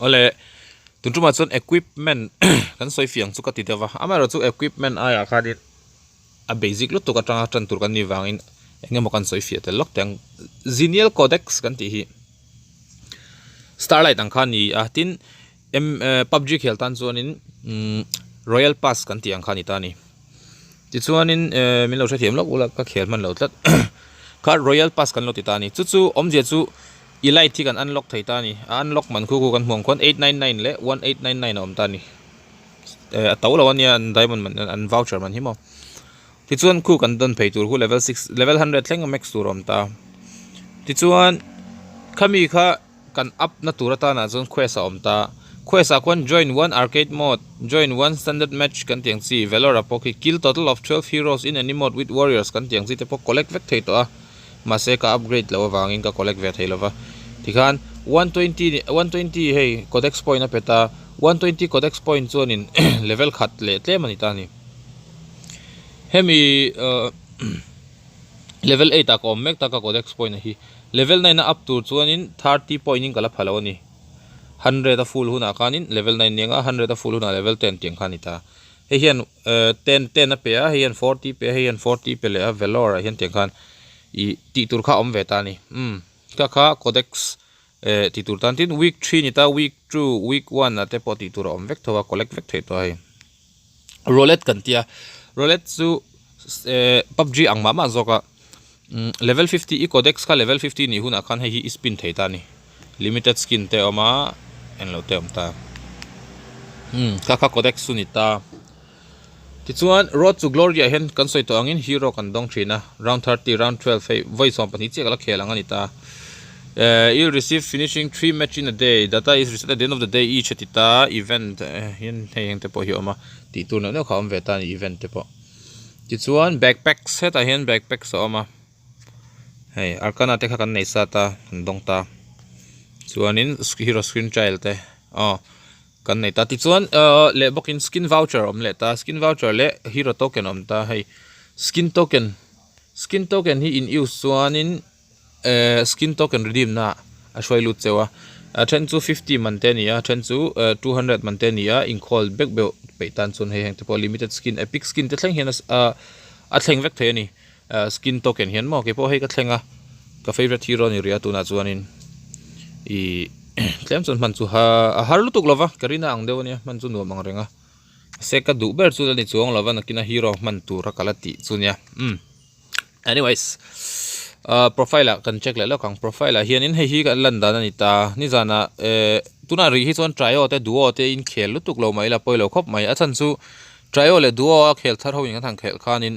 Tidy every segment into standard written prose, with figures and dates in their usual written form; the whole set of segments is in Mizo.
Awle tun tumah chuan equipment kan sawi fiang chu ka ti deuh va amaherawhchu chu equipment aiah khanin a basic lutuk atanga tan tur kan nih vangin eng emaw kan sawi fiah tel lawk teh ang Xenial Codex kan tih hi Starlight ang kha a ni a tin em pubg khel tan chuanin umm Royal Pass kan tih ang kha a ni ta a ni tichuanin ehh min lo hrethiam lawk ula ka khel hman lo tlat kha Royal Pass kan lo ti ta a ni chu chu awmzia chu. I light hi kan unlock thei ta a ni a unlock man khu khu kan hmuh ang khuan 899 leh 1899 a awm ta a ni eh a to lo a nia an diamond man an voucher man hi maw tichuan khu kan dawn phei tur khu level six level hundred thleng a max tur a awm ta tichuan khami kha kan up na tur atana chuan quest a awm ta quest ah khuan join one arcade mode join one standard match kan tih ang chi valor ah pawh khi kill total of twelve heroes in any mode with warriors kan tih ang chi te pawh collect vek thei tawh a. mahse ka upgrade loh avangin ka collect ve thei lova tikhan 120 120 hei codex point a pet a 120 codex point chuanin level khat leh tlem a ni ta a ni hemi ahh level 8 ah ka awm mek ta ka codex point a hi level 9 a up tur chuanin 30 point in ka la pha lo a ni 100 a full hunah khanin level 9 nia nga 100 a full hunah level 10 tiang kha a ni ta hei hian 10 10 a pe a hei hian 40 pe a hei hian 40 pe leh a vellore ah hian tiang khan ih tih tur kha a awm ve ta a ni umm kha kha codex eh tih tur tan tin week three ni ta week two week one ah te pawh tih tur a awm vek tho a collect vek theih tawh a hei roulette kan tia roulette chu eh pubg ang mah mah zawk a umm level 50 i codex kha level 50 nih hunah khan hei hi i spin thei ta a ni limited skin te a awm a englo te a awm ta umm kha kha codex chu ni ta tichuan road to glory ah hian kan sawi tawh angin hero kan dawng thin a round 30 round 12 hei vawi 12 chiah ka la khel ang a ni ta eh you'll receive finishing three match in a day data is reset at the end of the day each a ti ta event hian hei heng te pawh hi a awm a tih tur neuh neuh kha a awm ve ta a ni event te pawh. Tichuan backpacks hetah hian backpacks a awm a hei arcana te kha kan nei sat a kan dawng ta chuanin hero screen trial te aw kan nei ta tichuan ahh leh bawkin skin voucher a awm leh ta skin voucher leh hero token a awm ta hei skin token skin token hi in use chuanin. Eh skin token redeem na a hruai lut cheu a a then chu 50 man te a ni a a then chu eh 200 man te a ni a inkhawl bek beuh peih tan chuan hei heng te pawh limited skin epic skin te thleng hian a a thleng vek thei a ni eh skin token hian maw keipawh hei ka thleng a ka favourite hero a ni rih a tunah chuanin ih tlem chuan hman chu ha a har lutuk lova karina ang deuh a nia hman chu nuam ang reng a mahse ka duh ber chu la ni chuang lova nakina hero hman tura ka la tih chu nia umm. Anyways ah profile ah kan check leh lawk ang profile ah hianin hei hi kan lan dan a ni ta nizanah eh tunah rih hi chuan trio te duo te in khel lutuk lo mai la pawi lo khawp mai a chhan chu trio leh duo a khel thar ho in kan han khelh khanin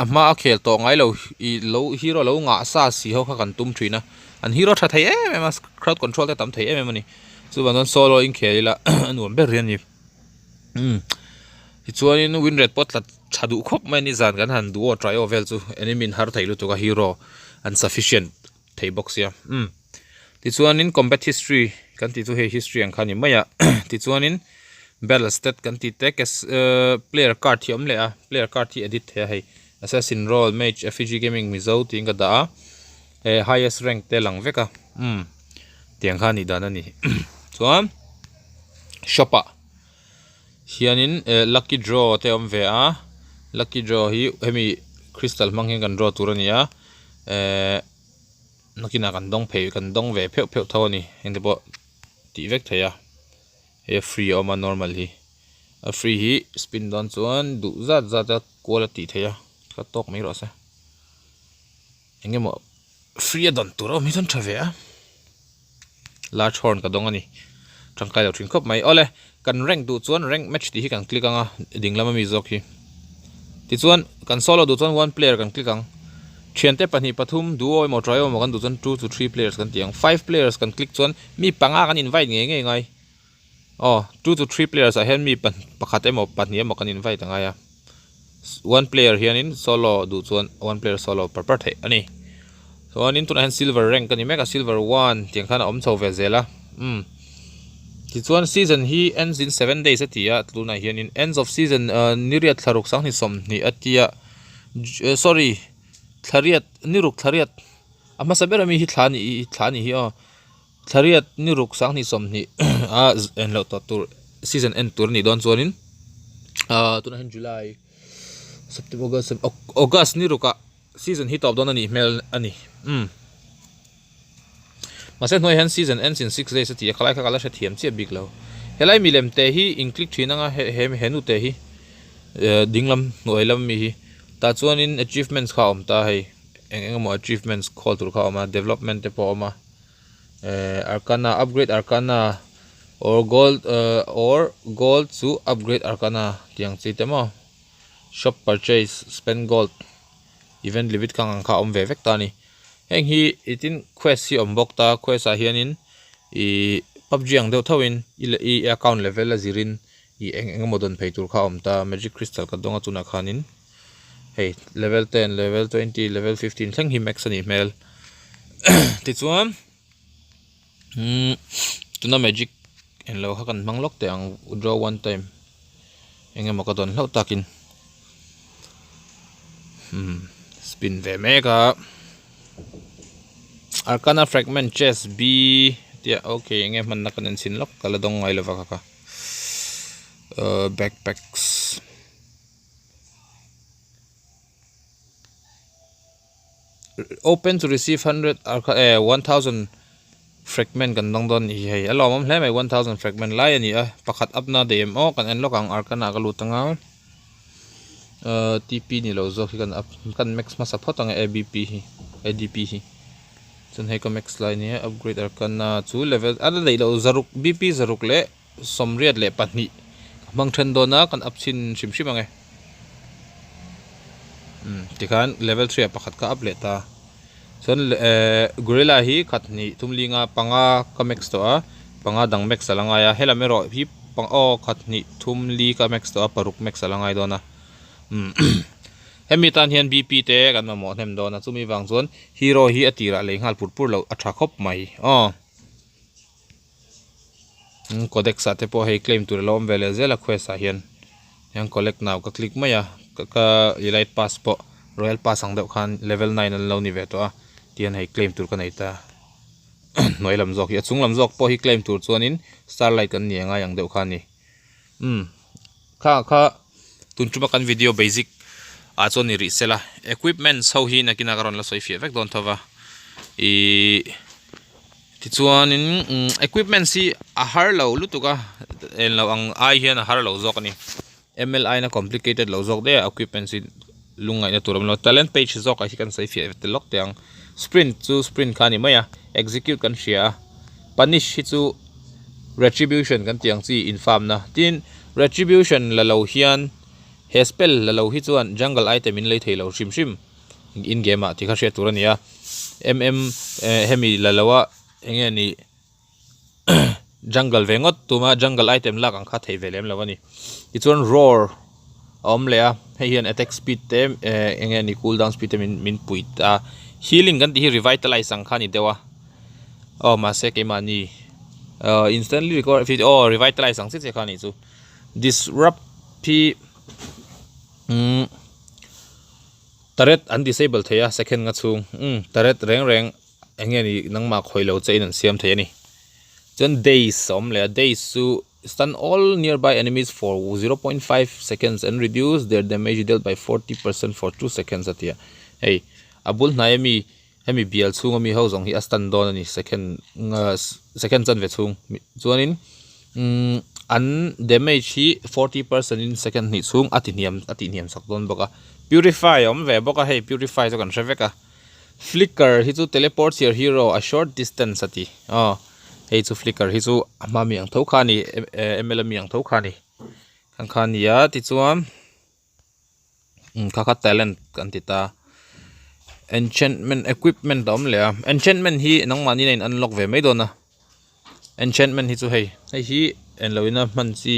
a hma a khel tawh ngai lo ih lo hero lo ngah sa si ho kha kan tum thin a an hero tha thei em em a crowd control te tam thei em em a ni chuvang chuan solo in khel ila a nuam ber hi a ni. Umm tichuanin win rate pawh tla tha duh khawp mai a ni zan kan han duh aw try aw vel chu enemy in har thei lutuk a hero an sufficient thei bawk sia umm tichuanin combat history kan tih chu hei history ang kha a ni mai a tichuanin battle stat kan tih te ehh player card hi a awm leh a player card hi edit thei a hei assassin role mage feg gaming mizo tiin ka dah a eh highest rank te a lang vek a umm tiang kha a nih dan a ni chuan. Shop ah hianin eh lucky draw te a awm ve a lucky draw hi hemi crystal hmang hian kan draw tur a ni a eh nakinah kan dawng phei kan dawng ve pheuh pheuh tho a ni heng te pawh tih vek theih a hei a free a awm a normal hi a free hi spin dawn chuan duh zat zat a kual a tih theih a ka tawk mai rawh se eng emaw free a dawn tur a awm hi chuan tha ve a. Large horn ka dawng a ni. Tangkai lo thin khawp mai. Awle, kan rank duh chuan rank match tih hi kan click ang a, ding lama mi zawk hi. Tichuan, kan solo duh chuan one player kan click ang. Thiante pahnih pathum, duo emaw trio emaw kan duh chuan two to three players kan ti ang. Five players kan click chuan mi panga kan invite ngei ngei ngai. Aw, two to three players ah hian mi pakhat emaw pahnih emaw kan invite angai a. One player hianin solo duh chuan one player solo par par theih a ni. Chuanin tunah hian silver rank a ni mek a, silver one tiang khan a awm chho ve zel a. Umm tichuan season hi ends in seven days a ti a, tunah hianin ends of season niriat thlaruk sanghnih sawmhnih a tia sorry thlariat niruk thlariat a hmasa ber ami hi thla a nih hi thla a nih hi aw. Thlariat ni ruk sanghnih sawmhnih a en loh tawh tur season en tur a nih dawn chuanin ahh tunah hian July September August August ni rukah season hi tawp dawn a nih hmel a ni umm mahse hnuaiah hian season ends in six days a ti a khalai kha ka la hrethiam chiah bik lo helai milem te hi in click thin anga he he he nu te hi eh dinglam hnuai lam mi hi tah chuanin achievements kha a awm ta hei eng eng emaw achievements khawl tur kha a awm a development te pawh a awm a eh arcana upgrade arcana or gold eh or gold chu upgrade arcana tih ang chi te maw shop purchase spend gold event limit kha ang kha a awm ve vek ta a ni heng hi i tin quest hi a awm bawk ta quest ah hianin ihh pubg ang deuh tho in i account level a zirin ih eng eng emaw dawn phei tur kha a awm ta magic crystal ka dawng a tunah khanin. Hei level 10 level 20 level 15 thleng hi max a nih hmel tichuan umm tuna magic englo kha kan hmang lawk teh ang draw one time eng emaw ka dawn hlauh takin umm spin ve mek a arcana fragment chest b tia okay enge hmanna kan enchhin lawk ka la dawng ngai lova kha kha ahh backpacks. Open to receive 100 eh 1000 fragment kan dang dawn nih hi hei a lawmawm hle mai 1000 fragment lai a ni a pakhat up na daih em aw kan en lawk ang arcana ka lut anga ahh tp ni lo zawk hi kan up kan max hmasa phawt ang e abp hi adp hi chuan hei ka max lai nia upgrade arcana chu level a la daih loh zaruk bp zaruk leh. 82 ka hmang then dawn a kan up chhin hrim hrim ang e umm tikhan level 3 ah pakhat ka up leh ta chuan ehh gorilla hi khat hnih thum linga panga ka max tawh a panga dang max a la ngai a helam erawh hi aw khat hnih thum li ka max tawh a paruk max a la ngai dawn a umm hemi tan hian bp te kan mamawh hnem dawn a chumi vang chuan hero hi a tirah lei nghal pur pur loh a tha khawp mai aw. Codex ah te pawh hei claim tur a lo awm ve leh zel a quest ah hian hian collect now ka click mai a ka elite pass pawh royal pass ang deuh khan level 9 an lo ni ve tawh a tihian hei claim tur ka nei ta hnuai lam zawk hi a chung lam zawk pawh hi claim tur chuanin starlight kan ni a ngai ang deuh kha a ni umm kha kha tun tuma kan video basic ah chuan ni rih sela equipments ho hi nakinah ka rawn la sawi fiah vek dawn tho va ihh. Tichuanin equipments hi a har lo lutuk a eng lo ang ai hian a har lo zawk a ni M_L_I na complicated lo zawk daih a equipments hi lungngaihna tur a awm lo talent page zawk ah hi kan sawi fiah tel lawk teh ang sprint chu sprint kha a ni mai a execute kan hria a punish hi chu retribution kan tih ang chi infamna tin retribution la lo hian he spell la lo hi chuan jungle item in lei thei lo hrim hrim. In game ah tih kha hriat tur a ni a mm eh hemi la lo a eng nge ni jungle ve ngawt tuma jungle item lak ang kha theih ve lem lo a ni tichuan roar a awm leh a hei hian attack speed te eh eng nge ni cool down speed te min min pui ta healing kan tih hi revitalize ang kha a ni deuh a aw mahse keimahni ah instantly recover aw revitalize ang chiah chiah kha a nih chu disrupt hi umm. Turret an disable thei a second nga chhung umm turret reng reng eng nge ni nangmah khawih lo che in an siam thei a ni chuan daze a awm leh a daze chu stun all nearby enemies for 0.5 seconds and reduce their damage dealt by 40% for 2 seconds a ti a hei a bul hnai ami hemi bial chhung ami ho zawng hi a stun dawn a ni second second chanve chhung chuanin umm an damage hi 40% in second hnih chhung a ti hniam a tih hniam sak dawn bawk a purify a awm ve bawk a hei purify chu kan hre vek a flicker hi chu teleports your hero a short distance a ti aw hei chu flicker hi chu a hma mi ang tho kha a ni ml ami ang tho kha a ni khang kha a ni a tichuan. Kha kha talent kan ti ta enchantment equipment a awm leh a enchantment hi nangmahni in a in unlock ve mai dawn a enchantment hi chu hei hei hi englo in a hman chi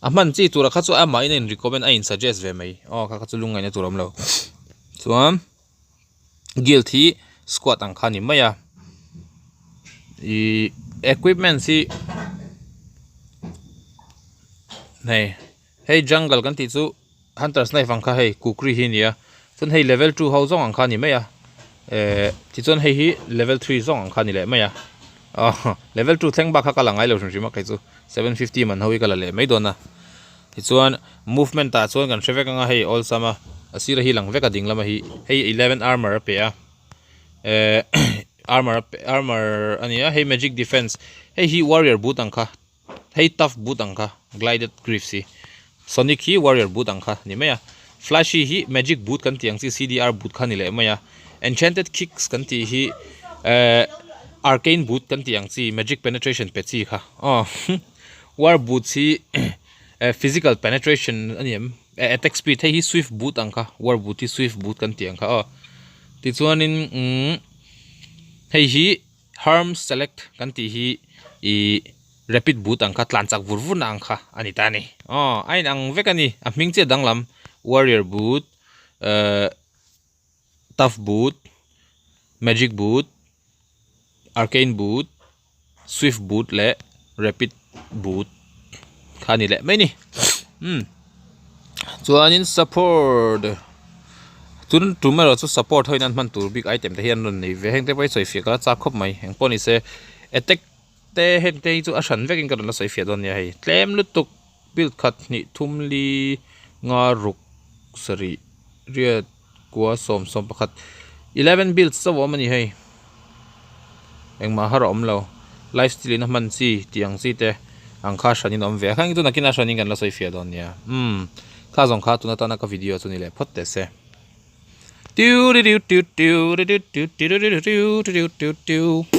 a hman chi tura kha chu amahin a in recommend a in suggest ve mai aw kha kha chu lungngaihna tur a awm lo chuan guild hi squad ang kha a ni mai a ihh equipment hi hei. Hei jungle kan tih chu hunter's knife ang kha hei kukri hi a ni a chuan hei level 2 ho zawng ang kha a ni mai a eh tichuan hei hi level 3 zawng ang kha a ni leh mai a. Aw level 2 thleng bak kha ka la ngai lo hrim hrim a kei chu 750 man ho hi ka la leh mai dawn a. Tichuan movement ah chuan kan hre vek anga hei awlsam a a sir a hi lang vek a ding lama hi hei 11 armor a pe a eh armor a pe armor a ni a hei magic defense hei hi warrior boot ang kha hei tough boot ang kha glided greaves hi sonic hi warrior boot ang kha ni mai a flashy hi magic boot kan tih ang chi cdr boot kha ni leh mai a enchanted kicks kan tih hi eh arcane boot kan tih ang chi magic penetration pe chi kha aw war boots hi eh physical penetration a ni em eh attack speed hei hi swift boot ang kha war boot hi swift boot kan tih ang kha aw tichuanin umm hei hi. Harm select kan tih hi ih rapid boot ang kha tlan chak vur vur na ang kha a ni ta a ni. Aw a inang vek a ni a hming chiah danglam warrior boot ehh tough boot magic boot arcane boot swift boot leh rapid boot kha a ni leh mai a ni umm chuanin support tun tum erawh chu support ho in an hman tur bik item te hi an rawn nei ve heng te pawh hi sawi fiah ka la chak khawp mai eng pawh ni se attack te heng te hi chu a hran vekin ka rawn la sawi fiah dawn nia hei tlem lutuk build khat hnih thum li nga ruk sarih riat kua sawm sawm pakhat 11 build chauh a awm a ni hei engmah har a awm lo life steal in a hman chi tih ang chi te ang kha hranin a awm ve a khang chu nakinah hranin kan la sawi fiah dawn nia umm kha zawng kha tuna tana ka video chu ni leh phawt teh se tiu ri riu tiu tiu ri riu tiu tiu ri riu tiu tiu tiu tiu.